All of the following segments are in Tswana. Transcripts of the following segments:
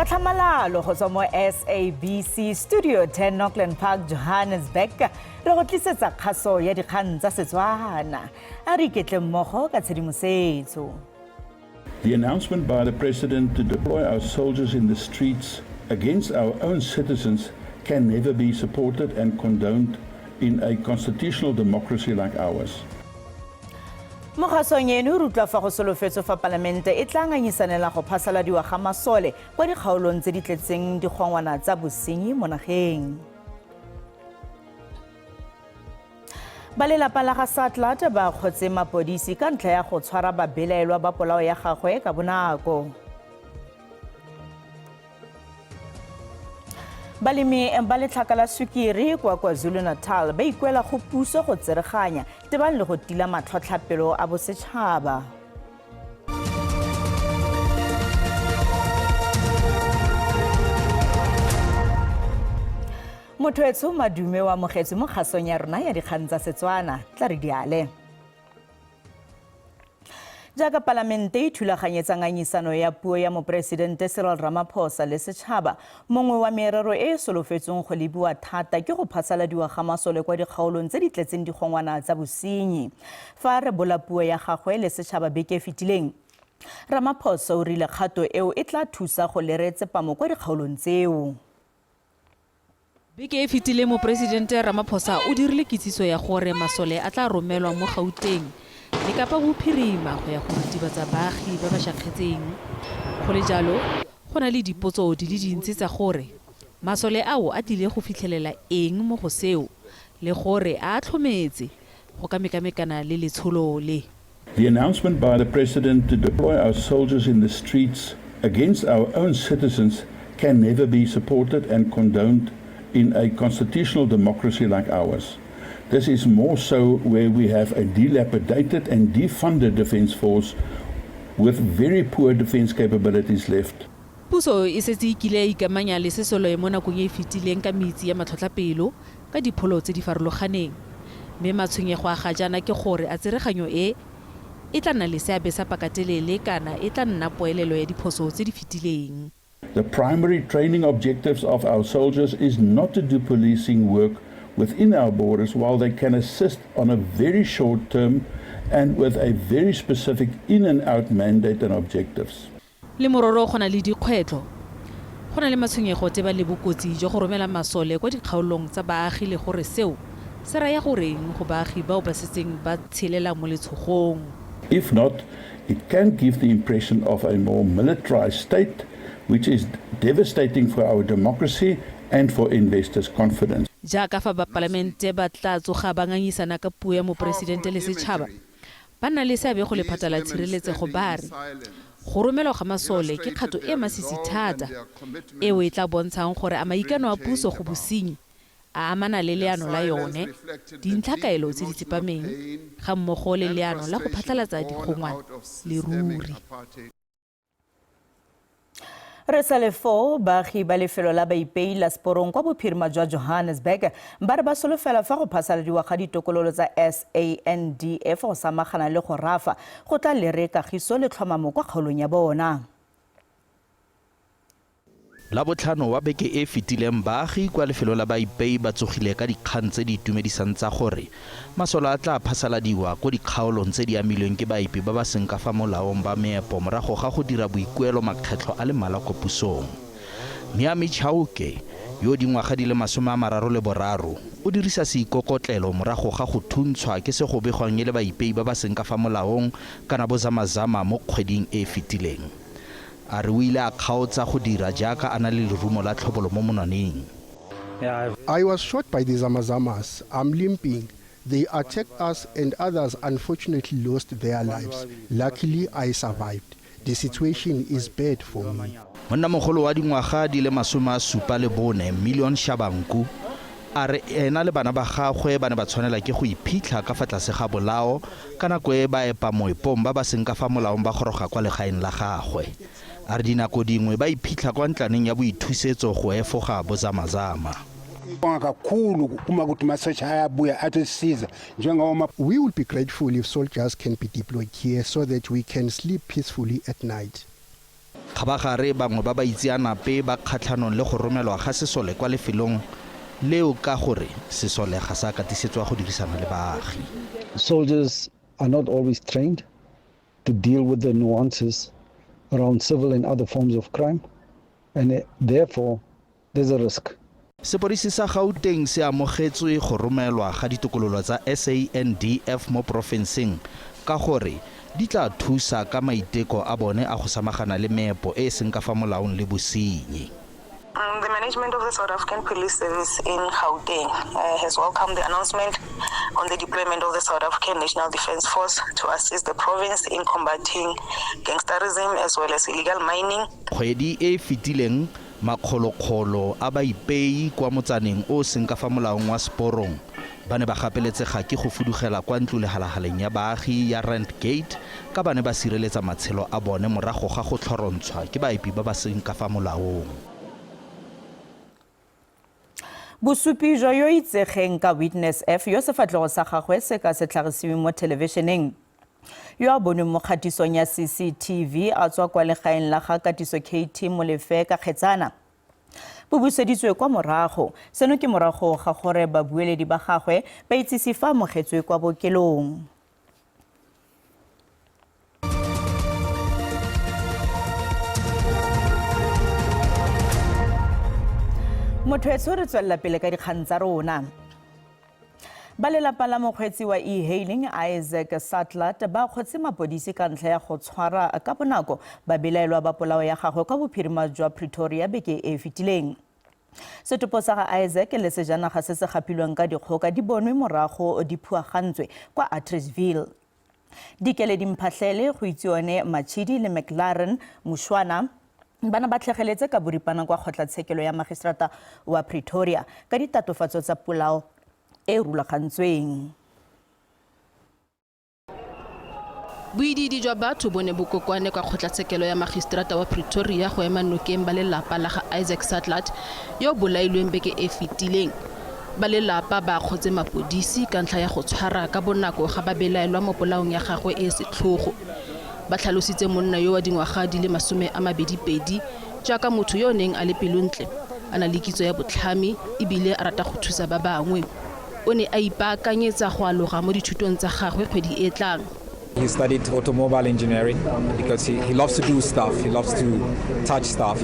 Ka tlhamalalo go tswa mo SABC Studio 10 Auckland Park, Johannesburg, re go tlisetsa kgaso ya dikgang tsa Setswana. A re iketle mmogo ka tshedimosetso. The announcement by the president to deploy our soldiers in the streets against our own citizens can never be supported and condoned in a constitutional democracy like ours. Mo kgasong eno re utlwa fa go solofetswe fa palamente e tla ngangisanela go phasaladiwa ga masole kwa dikgaolong tse di tletseng digongwana tsa bosenyi mo nageng. Ba lelapa la ga Satlat ba kgotse mapodisi ka ntlha ya go tshwara babelaelwa ba polao ya gagwe ka bonako. Balemi ba letlhaka la sukiri kwa KwaZulu-Natal ba ikuela go puso go tsereganya tebang le go tila matlhotlhapelo a bosetšhaba. Motho etsho madume o amogetswe mo kgasong ya rona ya dikgang tsa Setswana. Tla re diale. Jaaka palamente e thulaganyetsa ngangisano ya puo ya Moporesidente Cyril Ramaphosa le setšhaba, mongwe wa merero e e solofetsweng go lebiwa thata ke go phasaladiwa ga masole kwa dikgaolong tse di tletseng digongwana tsa bosenyi. Fa a rebola puo ya gagwe le setšhaba beke e fetileng, Ramaphosa o rile kgato eo e tla thusa go lere tsepamo kwa dikgaolong tseo. Beke e fetileng Moporesidente Ramaphosa o dirile kitsiso ya gore masole a tla romelwa mo Gauteng le Kapa Bophirima go ya go ritibatsa baagi ba ba shakgetseng. Go le jalo, go na le dipotso di le dintsi tsa gore masole ao a tlile go fitlhelela eng mo go seo le gore a a tlhometse go ka mekamekana le letsholo le. The announcement by the president to deploy our soldiers in the streets against our own citizens can never be supported and condoned in a constitutional democracy like ours. This is more so where we have a dilapidated and defunded defense force with very poor defense capabilities left. Puso e setse e kile ya ikamanya le sesole mo nakong e e fetileng ka metsi ya matlhotlhapelo ka dipholo tse di farologaneng. Mme matshwenyego a ga jaana ke gore a tsereganyo e e tla nna le seabe sa pakatelele kana e tla nna poelelo ya diphoso tse di fetileng. The primary training objectives of our soldiers is not to do policing work within our borders while they can assist on a very short term and with a very specific in and out mandate and objectives. Le mororo go na le dikgwetlho, go na le matshwenyego tebang le bokotsi jwa go romela masole kwa dikgaolong tsa baagi le gore seo se raya goreng go baagi bao ba setseng ba tshelela mo letshogong. If not, it can give the impression of a more militarized state, which is devastating for our democracy and for investors' confidence. Jaaka fa bapalamente ba tla tsoga ba ngangisana ka puo ya moporesidente le setšhaba, Ba nna le seabe go Lephata la Tshireletsego ba re go romelwa ga masole ke kgato e e masisi thata eo e tla bontshang gore a maikano a puso go bosenyi a amana le leano la yone, dintlhakaelo tse di tsepameng gammogo le leano la go phatlhalatsa digongwana leruri. Re sa le foo, baagi ba lefelo la baipei la Seporong kwa bophirima jwa Johannesburg ba re ba solofela fa go phasaladiwa ga ditokololo tsa SANDF go samagana le go rafa go tla lere kagiso le tlhomamo kwa kgaolong ya bona. Labotlhano wa beke e e fetileng baagi kwa lefelo la baipei ba tsogile ka dikgang tse di itumedisang tsa gore Masole a tla phasaladiwa ko dikgaolong tse di amilweng ke baepi ba ba seng ka fa molaong ba meepo morago ga go dira boikuelo makgetlho a le mmalwa ko pusong. Miami Chauke, yo o dingwaga di le 33, o dirisa seikokotlelo morago ga go thuntshwa ke se go begwang e le baipei ba ba seng ka fa molaong kana bo zamazama mo kgweding e e fetileng. A re o ile a kgaotsa go dira jaaka a na le lerumo la tlhobolo mo monwaneng. I was shot by the Zamazamas. I'm limping. They attacked us and others unfortunately lost their lives. Luckily, I survived. The situation is bad for me. Monnamogolo wa dingwaga di le 74, Million Shabangu, a re ena le bana ba gagwe ba ne ba tshwanela ke go iphitlha ka fa tlase ga bolao ka nako e ba epa moepong ba ba seng ka fa molaong ba goroga kwa legaeng la gagwe. A re dinako dingwe ba iphitlha kwa ntlaneng ya boithusetso go efoga bozamazama. We would be grateful if soldiers can be deployed here so that we can sleep peacefully at night. Kgabagare bangwe ba baitseanape ba kgatlhanong le go romelwa ga sesole kwa lefelong leo ka gore sesole ga sa katisetswa go dirisana le baagi. Soldiers are not always trained to deal with the nuances around civil and other forms of crime, and therefore there's a risk. Sepodisi sa Gauteng se amogetswe go romelwa ga ditokololo tsa SANDF mo porofenseng ka gore di tla thusa ka maiteko a bone a go samagana le meepo e e seng ka fa molaong le bosenyi. The management of the South African Police Service in Gauteng has welcomed the announcement on the deployment of the South African National Defence Force to assist the province in combating gangsterism as well as illegal mining. Kgwedi e e fetileng makgolokgolo a baipei kwa motsaneng o o seng ka fa molaong wa Sporong ba ne ba gapeletsega ke go fudugela kwa ntlolehalahaleng ya baagi ya Rand Gate ka ba ne ba sireletsa matshelo a bone morago ga go tlhorontshwa ke baepi ba ba seng ka fa molaong. Bosupi jwa yo itsegeng ka Witness F yo sefatlhego sa gagwe se ka se tlhagisiweng mo thelebišeneng yo a bonweng mo kgatisong ya CCTV a tswa kwa legaeng la ga Katiso KT Molefe ka kgetsana bo buseditswe kwa morago. Seno ke morago ga gore babueledi ba gagwe ba itsise fa amogetswe kwa bookelong. Motho etsho re tswelela pele ka dikgang tsa rona. Ba lelapa la mokgweetsi wa e-hailing Isaac Satlat ba kgotse mapodisi ka ntlha ya go tshwara ka bonako babelaelwa ba polao ya gagwe kwa bophirima jwa Pretoria beke e e fetileng. Setopo sa ga Isaac le sejanaga se se gapilweng ka dikgoka di bonwe morago di phuagantswe kwa Atteridgeville. Dikeledi Mphahlele, Goitseone Machidi le McLaren Mushwana ba ne ba tlhageletse ka boripana kwa kgotlatshekelo ya magistrata wa Pretoria ka ditatofatso tsa polao e rulagantsweng. Boidiidi jwa batho bo ne bo kokoane kwa kgotlatshekelo ya magistrata wa Pretoria go ema nokeng ba lelapa la ga Isaac Satlat yo o bolailweng beke e fetileng. Ba lelapa ba akgotse mapodisi ka ntlha ya go tshwara ka bonako ga babelaelwa mo polaong ya gagwe e e setlhogo. Ba tlhalositse monna yo wa dingwaga di le 22 jaaka motho yo o neng a le pelontle, a na le kitso ya botlhami ebile a rata go thusa ba bangwe. O ne a ipaakanyetsa go aloga mo dithutong tsa gagwe kgwedi e tlang. He studied automobile engineering because he loves to do stuff, he loves to touch stuff.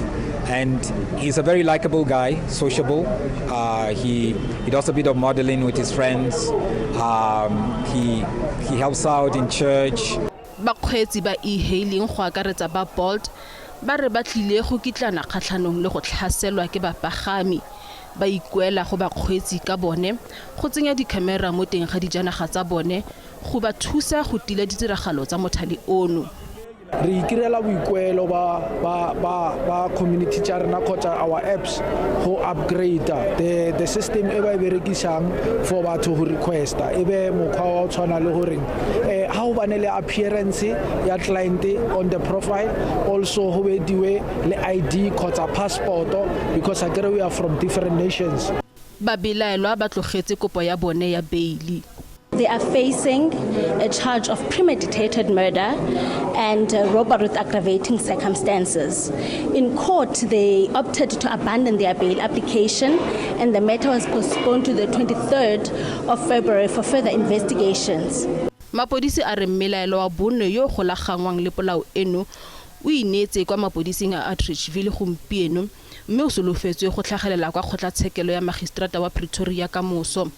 And he's a very likable guy, sociable. He does a bit of modeling with his friends. He helps out in church. Bakgweetsi ba e-hailing go akaretsa ba Bolt ba re ba tlile go kitlana kgatlhanong le go tlhaselwa ke bapagami. Ba ikuela go bakgweetsi ka bone go tsenya dikhamera mo teng ga dijanaga tsa bone go ba thusa go tila ditiragalo tsa mothale ono. Re ikirela boikuelo ba community tša rena kgotsa our apps go upgrade the system e ba e berekisang for batho go requesta e be mokgwa wa o tshwana le goreng ha o bane le appearance ya client on the profile, also go bediwe le ID kgotsa passport because akere we are from different nations. Babelaelwa ba tlogetse kopo ya bone ya beili. They are facing a charge of premeditated murder and robbery with aggravating circumstances. In court, they opted to abandon their bail application and the matter was postponed to the 23rd of February for further investigations. Mapodisi a re mmelaelwa wa bone yo golaganngwang le polao eno o ineetse kwa mapodising a Atteridgeville gompieno mme o solofetswe go tlhagelela kwa kgotlatshekelo ya magistrata wa Pretoria ka moso.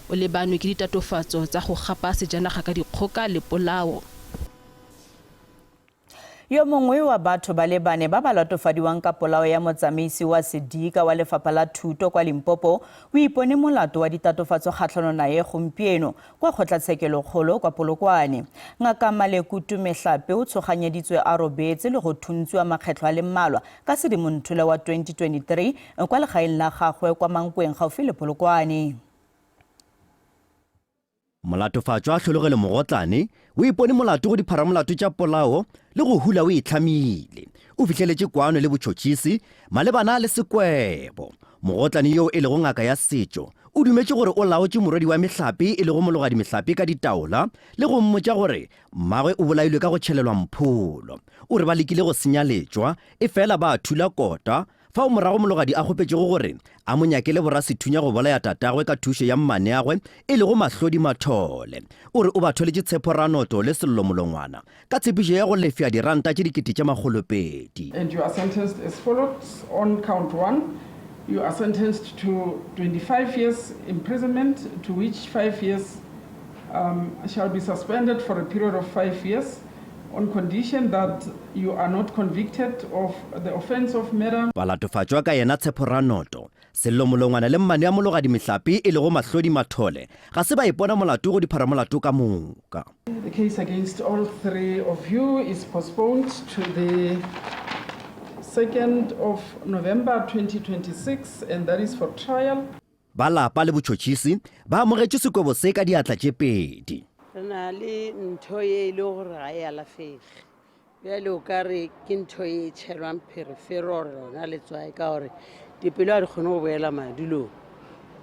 O lebanwe ke ditatofatso tsa go gapa sejanaga ka dikgoka le polao. Yo mongwe wa batho ba le bane ba ba latofadiwang ka polao ya motsamaisi wa sedika wa lefapha la thuto kwa Limpopo o ipone molato wa ditatofatso kgatlhanong nae gompieno kwa kgotlatshekelokgolo kwa Polokwane. Ngaka Malekutu Mehlape o tshoganyeditswe a robetse le go thuntsiwa makgetlho a le mmalwa ka Sedimonthole wa 2023 kwa legaeng la gagwe kwa Mankweng gaufi le Polokwane. Molatofatšwa Hlologelo Mogotlane o ipone molato go dipharamolato tša polao le go hula o itlhamile. O fihleletše kwano le botšhotšhisi malebana le sekwebo. Mogotlane yoo e lego ngaka ya setšo o dumetše gore o laotše morwedi wa Mehlape e lego Mologadi Mehlape ka ditaola le go mmotša gore mmagwe o bolailwe ka go tšhelelwa mpholo. O re ba lekile go senya letšwa efela ba thula kota, fao morago Mologadi a kgopetšego gore a mo nyakele borasethunya go bolaya tatagwe ka thušo ya mmaneagwe e lego Mahlodi Mathole. O re o ba tholetše Tshepo Ranoto le Sello Molongwana ka tshepišo ya go lefša diranta tše 2000. And you are sentenced as follows, on count one, you are sentenced to 25 years imprisonment, to which 5 years um, shall be suspended for a period of 5 years on condition that you are not convicted of the offence of murder. Balatofatšwa ka yena Tshepo Ranoto, Sello Molongwana le mmane ya Mologadi Mehlape e lego Mahlodi Mathole ga se ba ipona molato go dipharamolato ka moka. The case against all three of you is postponed to the 2nd of November 2026 and that is for trial. Ba lapa le botšhotšhisi ba amogetše sekwebo se ka diatla tše pedi. Re na le ntho ye e le gore ga e alafege. Bjale o ka re ke ntho ye e tšhelwang pherefere or lona letswai ka gore dipelo ga di kgone go boela madulong.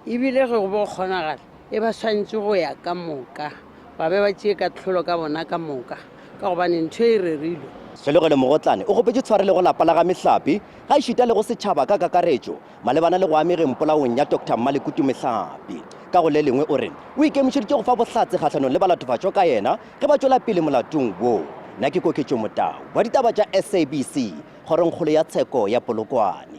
Ebile ge go bo kgonagala e ba swanetše go ya ka moka ba be ba tšee kahlolo ka bona ka moka ka gobane ntho e rerilwe. Hlologelo Mogotlane o kgopetše tshwarelo go lapa la ga Mehlape gaešita le go setšhaba ka kakaretšo malebana le go amegeng polaong ya Doctor Mmalekutu Mehlape. Ka go le lengwe o re o ikemišeditše go fa bohlatse kgahlanong le balatofatšwa ka yena ge ba tšwela pele molatong wo. Nna ke Koketšo Motau wa ditaba tša SABC, Kgorongkgolo ya Tsheko ya Polokwane.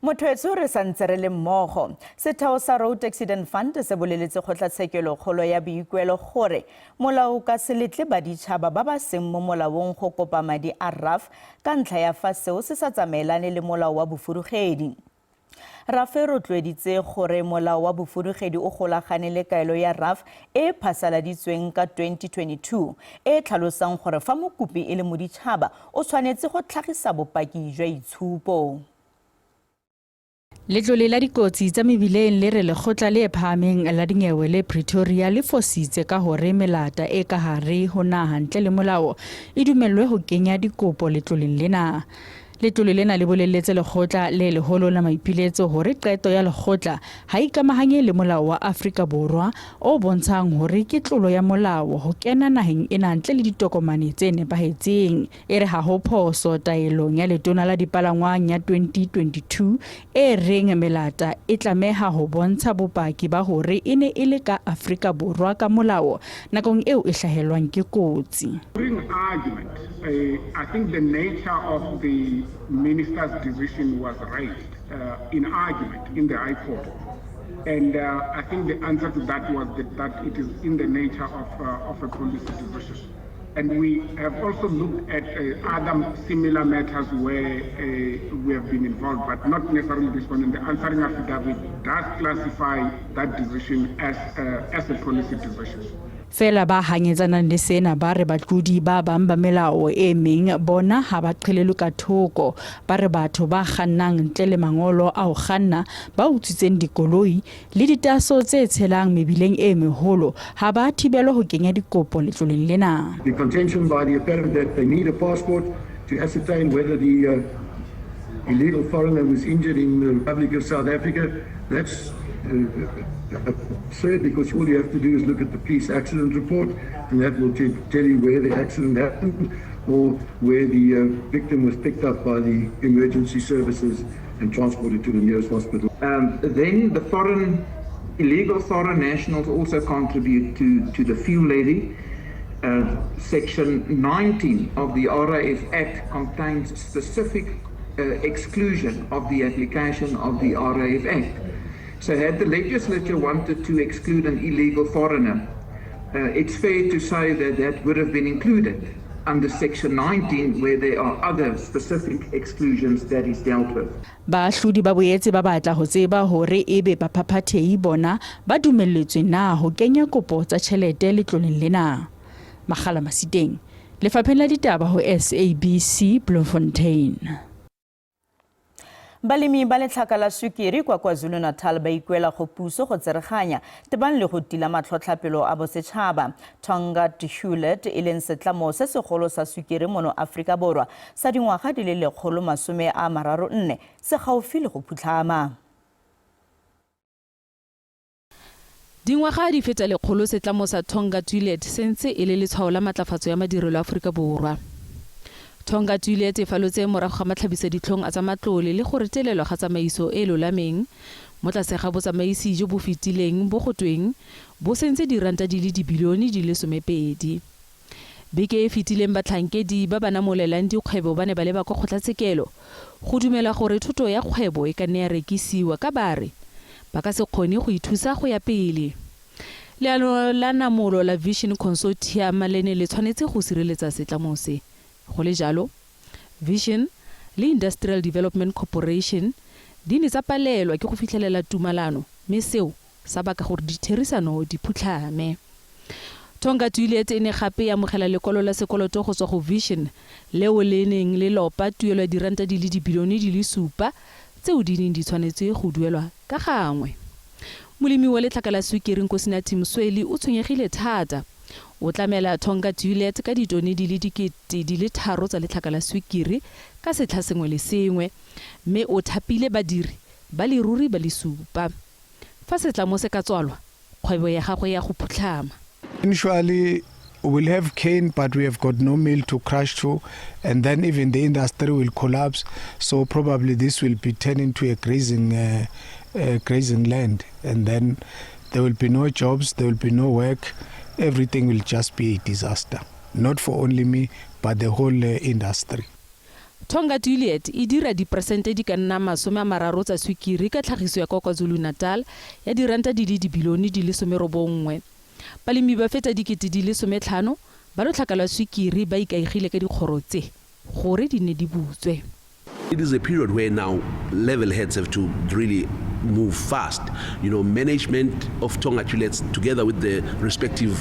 Motho re santse re le mmogo. Setheo sa Road Accident Fund se boleletse kgotlatshekelo kgolo ya boikuelo gore molao o ka se letle baditšhaba ba ba seng mo molaong go kopa madi a RAF ka ntlha ya fa seo se sa tsamaelane le molao wa bofudugedi. RAF e rotloeditse gore molao wa bofudugedi o golagane le kaelo ya RAF e e phasaladitsweng ka 2022 e e tlhalosang gore fa mokopi e le moditšhaba o tshwanetse go tlhagisa bopaki jwa itshupo. Letlole la dikotsi tsa mebileng le re lekgotla le phahameng la dinyewe le Pretoria le fositse ka hore melata e ka hare ho naha ntle le molao e dumellwe ho kenya dikopo letloleng lena. Letlole lena le bolelletse lekgotla le leholo la maipiletso hore qeto ya lekgotla ha e ikamahanye le molao wa Afrika Borwa o bontshang hore ke tlolo ya molao ho kena naheng ena ntle le ditokomane tse nepahetseng. E re ha ho phoso taelong ya letona la dipalangwang ya 2022 e reng melata e tlameha ho bontsha bopaki ba hore e ne e le ka Afrika Borwa ka molao nakong eo e hlahelwang ke kotsi. During argument, I think the nature of the minister's decision was raised in argument in the High Court. And I think the answer to that was that it is in the nature of a policy decision. And we have also looked at other similar matters where we have been involved, but not necessarily this one. And the answering affidavit does classify that decision as a policy decision. Feela ba hanyetsanang le sena ba re batlodi ba bang ba melao e meng bona ha ba qhelelwe ka thoko. Ba re batho ba kgannang ntle le mangolo a ho kganna, ba utswitseng dikoloi le ditaso tse tshelang mebileng e meholo ha ba thibelwe ho kenya dikopo letloleng lena. The contention by the appellant that they need a passport to ascertain whether the illegal foreigner was injured in the Republic of South Africa, that's absurd, because all you have to do is look at the police accident report and that will tell you where the accident happened or where the victim was picked up by the emergency services and transported to the nearest hospital. Then the illegal foreign nationals also contribute to the fuel levy. Section 19 of the RAF Act contains specific exclusion of the application of the RAF Act. So had the legislature wanted to exclude an illegal foreigner, it's fair to say that that would have been included under Section 19, where there are other specific exclusions that is dealt with. Baahlodi ba boetse ba batla ho tseba hore ebe baphaphathehi bona ba dumelletswe na ho kenya kopo tsa tjhelete letloleng lena. Makgala Masiteng, Lefapheng la Ditaba ho SABC Bloemfontein. Balemi ba letlhaka la sukiri kwa KwaZulu-Natal ba ikuela go puso go tsereganya tebang le go tila matlhotlhapelo a bosetšhaba. Tongaat Hulett e leng setlamo se segolo sa sukiri mono Aforika Borwa sa dingwaga di le 134 se gaufi le go phutlhama. Dingwaga di feta lekgolo setlamo sa Tongaat Hulett se ntse e le letshwao la matlafatso ya madirelo a Aforika Borwa. Tongaat Hulett e falotse morago ga matlhabisaditlhong a tsa matlole le go retelelwa ga tsamaiso e e lolameng mo tlase ga botsamaisi jo bo fetileng bo go tweng bo sentse diranta di le dibilione di le 12. Beke e e fetileng batlhankedi ba ba namolelang dikgwebo ba ne ba leba kwa kgotlatshekelo go dumela gore thoto ya kgwebo e ka nne ya rekisiwa ka ba re ba ka se kgone go ithusa go ya pele. Leano la namolo la Vision Consortium le ne le tshwanetse go sireletsa setlamo se. Go le jalo, Vision le Industrial Development Corporation di ne tsa palelwa ke go fitlhelela tumalano mme seo sa baka gore ditherisano di phutlhame. Tongaat Hulett e ne gape ya amogela lekwalo la sekoloto go tswa go Vision leo le neng le lopa tuelo ya diranta di le dibilione di le supa tseo di neng di tshwanetse go duelwa ka gangwe. Molemi wa letlhaka la sukiri Nkosinathi Msweli o tshwenyegile thata. O tlamela Tongaat Hulett ka ditone di le 3000 tsa letlhaka la sukiri ka setlha sengwe le sengwe mme o thapile badiri ba leruri ba le supa. Fa setlamo se ka tswalwa, kgwebo ya gagwe ya go phutlhama. Usually we'll have cane, but we have got no mill to crush to, and then even the industry will collapse. So probably this will be turned into a grazing, grazing land, and then there will be no jobs, there will be no work. Everything will just be a disaster. Not for only me, but the whole industry. Tongaat Hulett e dira diperesente di ka nna 30 tsa sukiri ka tlhagiso ya kwa KwaZulu-Natal ya diranta di le dibilione di le 19. Balemi ba feta 50,000 ba lotlhaka lwa sukiri ba ikaegile ka dikgoro tse gore di nne di butswe. It is a period where now level heads have to really move fast. Management of Tongaat Hulett together with the respective,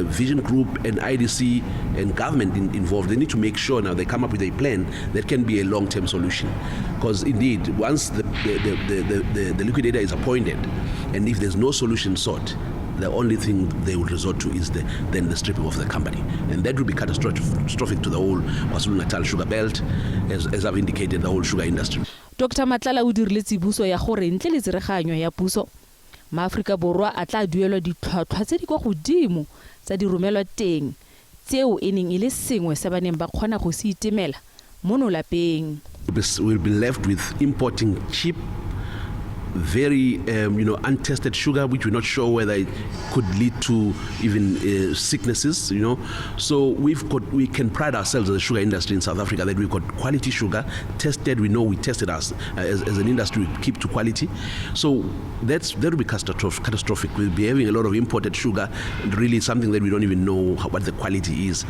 Vision Group and IDC and government involved, they need to make sure now they come up with a plan that can be a long-term solution. Because indeed, once the liquidator is appointed, and if there's no solution sought, the only thing they will resort to is then the stripping of the company. And that will be catastrophic to the whole KwaZulu-Natal sugar belt, as I've indicated, the whole sugar industry. Dr Matlala o dirile tsiboso ya gore ntle le tsereganyo ya puso, maAforika Borwa a tla duelwa ditlhwatlhwa tse di kwa godimo tsa diromelwa teng tseo e neng e le sengwe se ba neng ba kgona go se itemela mono lapeng. We'll be left with importing cheap, very untested sugar, which we're not sure whether it could lead to even sicknesses. So we can pride ourselves as a sugar industry in South Africa that we've got quality sugar tested. We know we tested us as an industry, we keep to quality. So that will be catastrophic. We'll be having a lot of imported sugar, really something that we don't even know what the quality is.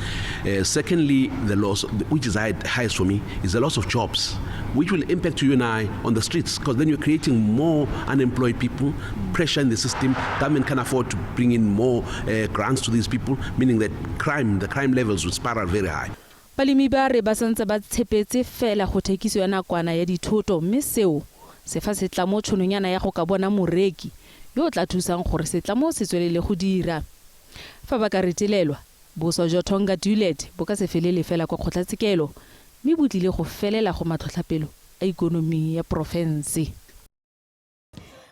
Secondly, the loss, which is highest for me, is the loss of jobs, which will impact you and I on the streets, because then you're creating more unemployed people, pressure in the system. Government can afford to bring in more grants to these people, meaning that the crime levels will spiral very high. Balemi ba re ba santse ba tshepetse fela go thekiso ya nakwana ya dithoto mme seo se fa setlamo tšhononyana ya go ka bona moreki yo o tla thusang gore setlamo se tswelele go dira. Fa ba ka retelelwa, boswa jwa Tongaat Hulett bo ka se felele fela kwa kgotlatshekelo mme bo tlile go felela go matlhotlhapelo a ikonomi ya porofense.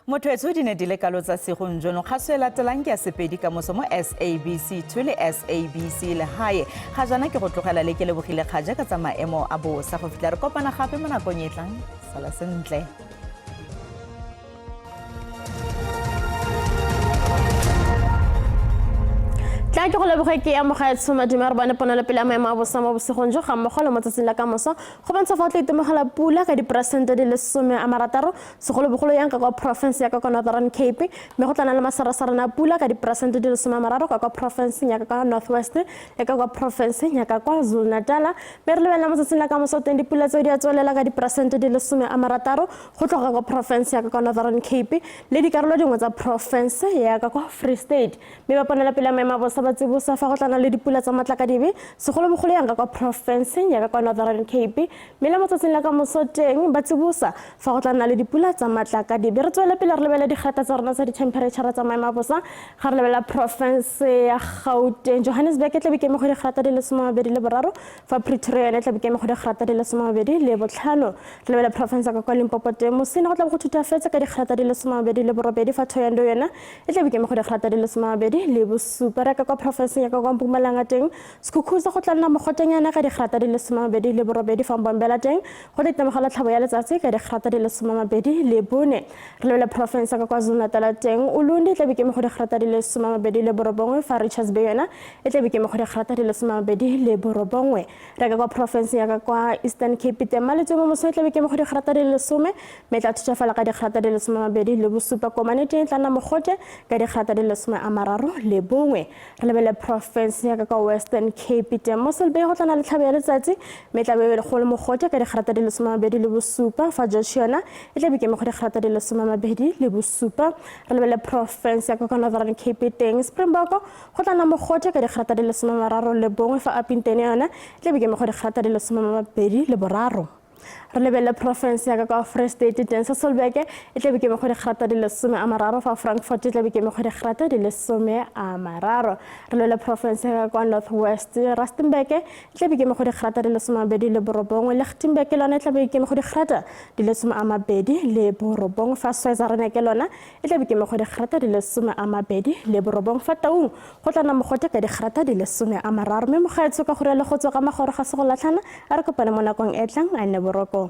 Motho etsho di ne di le kalo tsa segong jono. Kgaso e latelang ke ya Sepedi ka moso mo SABC 2 le SABC Lehae. Ga jaana ke go tlogela le ke lebogile kgaja ka tsa maemo a bosa go fitlha re kopana gape mo nakong e tlang. Sala sentle. Tla ke go leboge ke amogaetsho madume re bone ponelopele ya maemo a bosa mo bosigong jo ga mmogo le mo tsatsing la ka moso go bontsha fa o tla itemogela pula ka diperesente di le 60 segolobogolo yang ka kwa porofense ya ka kwa Northern Cape, mme go tla nna le masarasarana a pula ka diperesente di le 30 ka kwa porofenseng ya ka kwa North West le ka kwa porofenseng ya ka kwa Zulu Natal. Mme re lebelela mo tsatsing la ka moso teng dipula tseo di a tswelela ka diperesente di le 60 go tloga kwa porofense ya ka kwa Northern Cape le dikarolo dingwe tsa porofense ya ka kwa Free State, mme ba ponelopele ya maemo a bosa ba tla tsibosa fa go tla nna le dipula tsa matlakadibe segolobogolo yang ka kwa porofenseng ya ka kwa Northern Cape, mme le mo tsatsing la ka moso teng ba tsibosa fa go tla nna le dipula tsa matlakadibe. Re tswele pele re lebelele digrata tsa rona tsa dithemphereitšhara tsa maemo a bosa. Ga re lebelela porofense ya Gauteng, Johannesburg e tlabe ke eme go digrata di le 23, fa Pretoria yone e tlabe ke eme go digrata di le 25. Re lebelela porofense ya ka kwa Limpopo teng, Musina go tlabe go thuthafetse ka digrata di le 28, fa Thohoyandou yona e tlabe ke eme go digrata di le 27. Re ka kwa porofenseng ya ka kwa Mpumalanga teng, Skukuza go tla nna mogotenyana ka digrata di le 28, fa Mbombela teng go tla itemogela tlhabo ya letsatsi ka digrata di le 24. Re lebele porofense ya ka KwaZulu-Natal teng, Ulundi e tlabe ke eme go digrata di le 29, fa Richards Bay yona e tlabe ke eme go digrata di le 29. Re ka kwa porofenseng ya ka kwa Eastern Cape teng, Maletswai mo mosong e tlabe ke eme go digrata di le 10, mme e tla thutafala ka digrata di le 27. Komane teng e tla nna mogote ka digrata di le 31. Re lebelele porofense ya ka kwa Western Cape teng, Mossel Bay go tla na le tlhabo ya letsatsi, mme e tla be e go le mogote ka digrata di le 27, fa George yona e tla be ke eme go digrata di le 27. Re lebelele porofense ya ka kwa Northern Cape teng, Springbok go tla nna mogote ka digrata di le 31, fa Upington yona e tla be ke eme go digrata di le 23. Re lebelele porofense ya ka kwa Free State teng, Sasolburg e tla be ke eme go digrata di le 30, fa Frankfort e tla be ke eme go digrata di le 30. Re lebelele porofense ya ka kwa North West, Rustenburg e tla be ke eme go digrata di le 29, Lichtenburg le yona e tla be ke eme go digrata di le 29, fa Schweizer-Reneke lona e tla be ke eme go digrata di le 29, fa Taung go tla nna mogote ka digrata di le 30. Mme mogaetsho ka go rialo go tswa ka magoro ga se go latlhana, a re kopane mo nakong e tlang, a nne boroko.